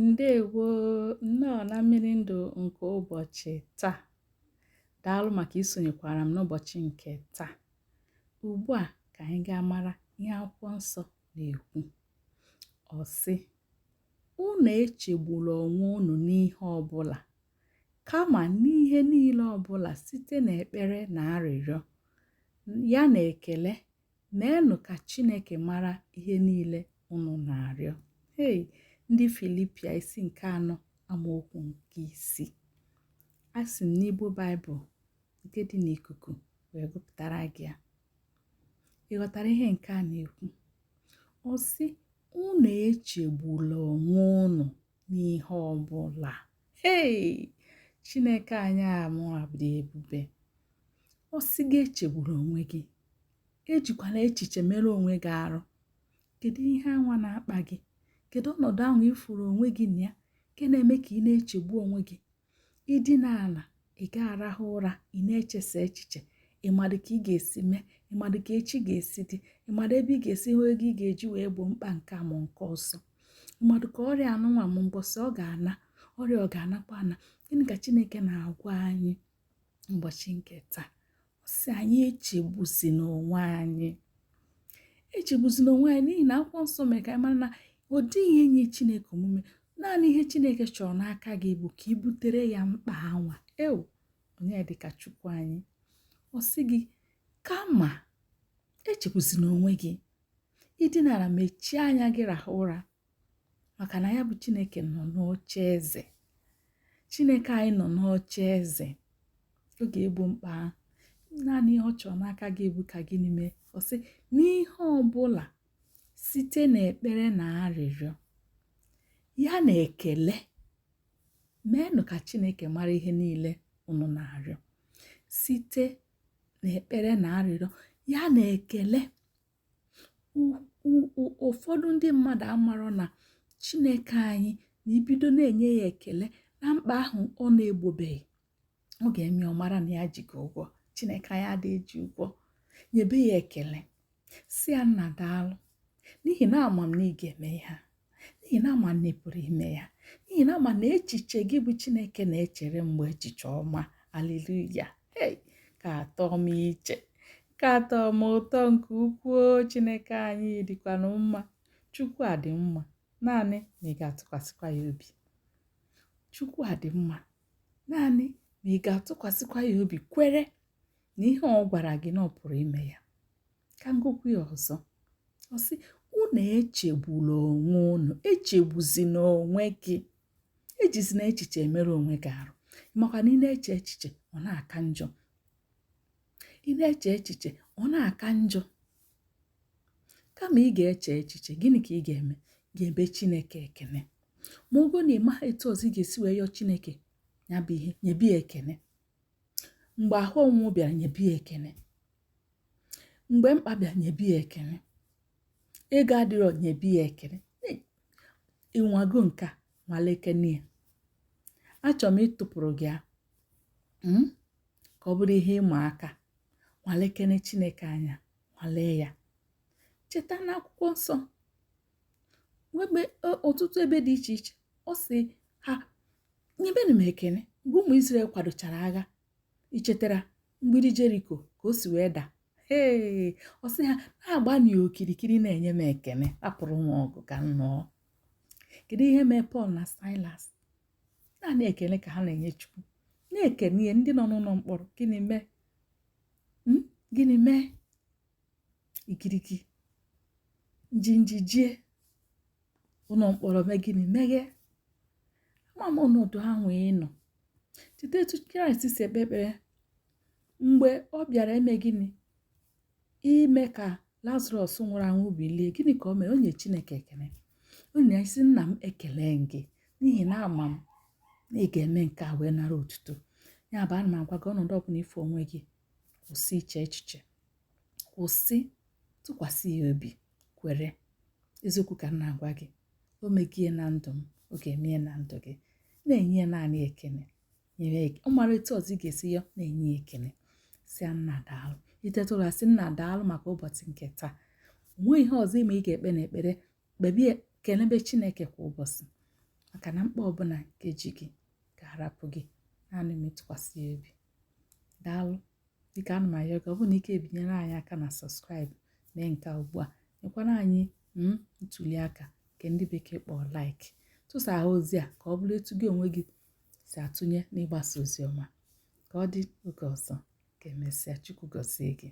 Ndewo, nnọọ na mmiri ndụ nke ụbọchị taa. Daalụ maka isonyekwara m n'ụbọchị nke taa. Ugbu a ka anyị gaa mara ihe akwụkwọ nsọ na-ekwu. Ọ sị, unu echegbula onwe unu n'ihe ọbụla, kama n'ihe niile ọbụla site n'ekpere na arịrịọ, ya na ekele, meenụ ka Chineke mara ihe niile unu na-arịọ. Hei, ndị Filipia isi nke 4 amaokwu nke 6. Asị m n'Igbo Baịbụl nke dị n'ikuku wee gụpụtara gị ya. Ị ghọtara ihe nke a na-ekwu? Ọ sị, unu echegbula onwe unu n'ihe ọbụla. Hei, Chineke anyị amụra dị ebube. Ọ sị gị echegbula onwe gị. Ejikwana echiche mere onwe gị arụ. Kedu ihe anwa na-akpa gị? Kedu ọnọdụ ahụ ị fụrụ onwe gị na ya nke na-eme ka ị na-echegbu onwe gị? Ị dina ala, ị ga-arahụ ụra, ị na-echesa echiche. Ị madụ ka ị ga-esi mee, ị madụ ka echi ga-esi dị, ị madụ ebe ị ga-esi hụ ego ị ga-eji wee gboo mkpa nke a ma nke ọzọ. Ị madụ ka ọrịa anụnwa ma mbọsị ọ ga-ana, ọrịa ọ ga-anakwa ana. Gịnị ka Chineke na-agwa anyị ụbọchị nke taa? Ọ sị anyị echegbuzina onwe anyị. Echegbuzina onwe anyị n'ihi na akwụkwọ nsọ mere ka anyị mara na ọ dịghị ihe nye Chineke omume. Naanị ihe Chineke chọrọ n'aka gị bụ ka ị butere ya mkpa anwa. Ew, onye dị ka Chukwu anyị. Ọ sị gị, kama echegbuzina onwe gị. Ị dinara mechie anya gị rahụ ụra, maka na ya bụ Chineke nọ n'oche eze. Chineke anyị nọ n'oche eze. Ọ ga-egbo mkpa ahụ. Naanị ihe ọ chọrọ n'aka gị bụ ka gịnị mee? Ọ sị, n'ihe ọbụla site n'ekpere na arịrịọ, ya na ekele, meenụ ka Chineke mara ihe niile unu na-arịọ. Site n'ekpere na arịrịọ, ya na ekele. Ụfọdụ ndị mmadụ amarọ na Chineke anyị na ibido na-enye ya ekele na mkpa ahụ ọ na-egbobeghị, ọ ga-eme ọ mara na ya ji gị ụgwọ. Chineke anyị adịghị eji ụgwọ. Nyebe ya ekele, sị ya nna daalụ, n'ihi na ama m na ị ga-eme ihe a, n'ihi na ama m na ị pụrụ ime ya, n'ihi na ama na echiche gị bụ Chineke na-echere mgbe echiche ọma. Haleluya. Hei, ka atọ m iche, ka atọ m ụtọ nke ukwuu. Chineke anyị dịkwanụ mma. Chukwu a dị mma, naanị ma ị ga-atụkwasịkwa ya obi. Chukwu a dị mma, naanị ma ị ga-atụkwasịkwa ya obi, kwere na ihe ọ gwara gị na ọ pụrụ ime ya. Ka ngụkwu ya ọzọ. Ọ sị, unu echegbula onwe unu, echegbuzina onwe gị, ejizina echiche emere onwe gị arụ. Maka na ị na-eche echiche, ọ na-aka njọ. Ị na-eche echiche, ọ na-aka njọ. Kama ị ga-eche echiche, gịnị ka ị ga-eme? Ga-ebe Chineke ekene. Ma ọ bụrụ na ị maghị etu ọzọ ị ga-esi wee yọọ Chineke ya bụ ihe, nyebe ya ekene. Mgbe ahụ ọnwụ bịara, nyebe ya ekene. Mgbe mkpa bịara, nyebe ya ekene. Ego adịrọ, nyebe ya ekene. Ịnwago nke a, nwalekene ya. Achọrọ m ịtụpụrụ gị ya, ka ọ bụrụ ihe ịma aka. Nwalekene Chineke anya, nwalee ya. Cheta n'akwụkwọ nsọ, nwebe ọtụtụ ebe dị iche iche, ọ sị ha nyebenụ m ekene. Mgbe ụmụ Izrel kwadochara agha, i chetara mgbidi Jeriko ka o si wee daa? Ee, ọ sị ha na-agbani okirikiri na-enye m ekene, hapụrụ m ọgụ ka m nụọ. Kedu ihe mee Pọl na Silas? Naanị ekele ka ha na-enye Chukwu, na-ekene ihe ndị nọ n'ụlọ mkpọrọ. Gịnị mee? Gịnị mee? Ikiriki njinji jie ụlọ mkpọrọ mee gịnị? Meghe. Ama m ọnọdụ ahụ ị nọ. Cheta etu Kraịst si ekpe ekpere mgbe ọ bịara ime gịnị? Ime ka Lazarọs nwụrụ anwụ bilie. Gịnị ka o mere? O nye Chineke ekele. O nye sị, nna m ekele gị n'ihi na ama m na ị ga-eme nke a wee nara otuto. Ya bụ, ana m agwa gị, ọnọdụ ọbụla ife onwe gị, kwụsị iche echiche, kwụsị, tụkwasị ya obi, kwere. Eziokwu ka m na-agwa gị, o megie na ndụ m, ọ ga-eme ya na ndụ gị. Na-enye ya naanị ekele. Ọ mara etu ọzọ ị ga-esi ya, na-enye ya ekele, sị ya nna daalụ. Iteta ụra, sị nna daalụ maka ụbọchị nke taa. Nwee ihe ọzọ ime ị ga-ekpe n'ekpere, kpebie kelebe Chineke kwa ụbọchị. Maka na mkpa ọbụla nke ji gị ga-arapụ gị naanị ma ịtụkwasị ya obi. Daalụ. Dịka ana m ayọ gị, ọ bụrụ na ike ebinyere anyị aka na subscribe, mee nke a ugbu a. Nyekwara anyị ntuli aka nke ndị bekee kpọrọ like. Tụsaa ozi a ka ọ bụrụ etu gị onwe gị si atụnye n'ịgbasa ozi ọma. Ka ọ dị oge ọzọ, ka emesịa. Chukwu gọzie gị.